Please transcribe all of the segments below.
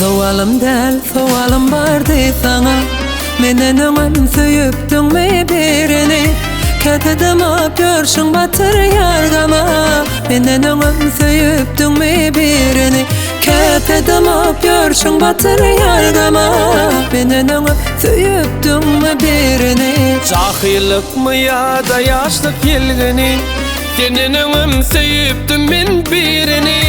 Zowalym däl, sowalym bardy saňa Menden öňem söýüpdiňmi birini Käte dymyp ýörşüň batyrýar gama Menden öňem söýüpdiňmi birini Käte dymyp ýörşüň batyrýar gama Menden öňem söýüpdiňmi birini Jahylykmy ýa-da ýaşlyk ýelgini Senden öňem söýüpdim men birini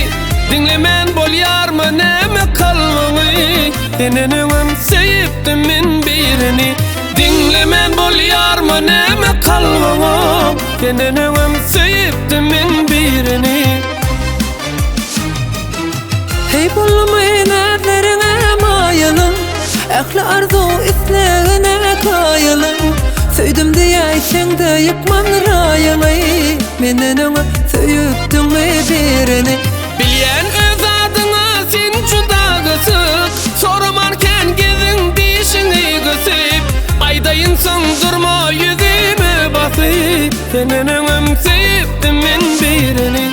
Diňlemän bolýarmy näme kalbyňy Senden öňem söýüpdim men birini Diňlemän bolýarmy näme kalbyňy Senden öňem söýüpdim men birini Heý boldumy näzleriňe maýylym Ähli arzuw islegine kaýylym Söýdüm diýäýseňde ýykman raýyňy Menden öňe söýüpdiňmi birini Bilýän öz adyňa sen juda gysyk Soraman kän geziň dişiňi gysyp Aýdaýyn soň durma ýüzüme basyp Senden öňem söýüpdim men birini.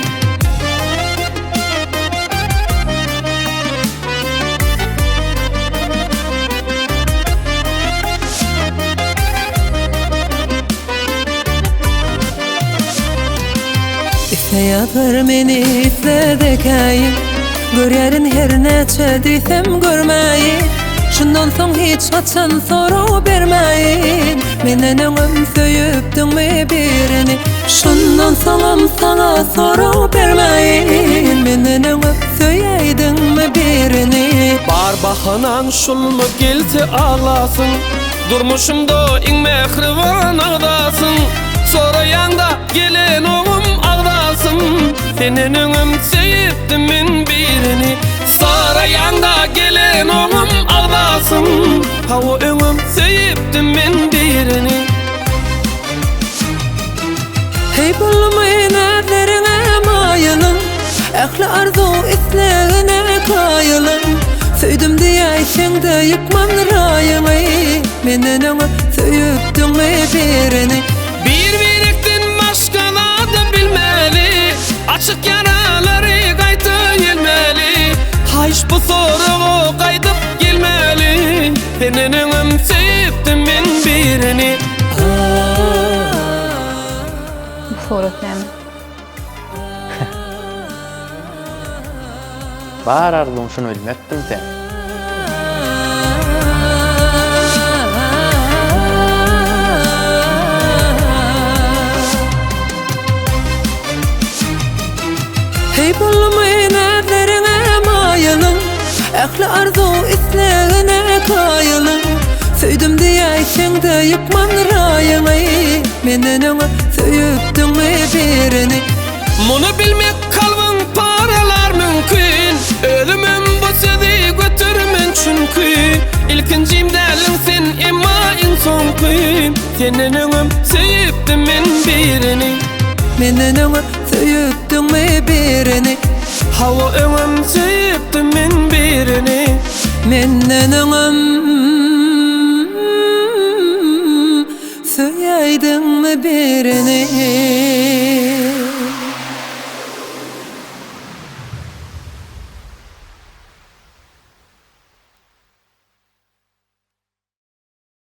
Isle ýazgar meni isle-de käýin Görýärin her näçe diýsem görmäýin Şundan soň hiç haçan sorag bermäýin Menden öňem söýüpdiňmi birini Şundan soňam saňa sorag bermäýin Menden öňem söýäýdiňmi birini Bar bahanaň şulmy gelse aglasyň Durmuşymda iň mähriban agzasyň Soraýaňda gelenogum agzasyn Senden öňem söýüpdim men birini Soraýaňda gelenogum agzasyn Hawa öňem söýüpdim men birini. Heý boldumy näzleriňe maýylym Ähli arzuw islegine kaýylym Söýdüm diýäýseňde ýykman raýyňy Menden öňe söýüpdiňmi birini Bir birekden başga zady bilmeli Açyk ýaralary gaýta ýelmeli Haýyş bu soraga gaýdyp gelmeli Senden öňem söýüpdim men birini. Bu surat näme? Bar arzuwym şuny bilmekdim sen. Heý boldumy näzleriňe maýylym Ähli arzuw islegine kaýylym Söýdüm diýäýseňde ýykman raýyňy Menden öňe söýüpdiňmi birini Muny bilmek kalbyň paralar mümkin Özümem bu sözi götermen çünki Ilkinjim däldiň sen emma iň soňky Senden öňem söýüpdim men birini Menden öňe söýüpdiňmi birini Hawa öňem söýüpdim men birini Menden öňem söýäýdiňmi birini.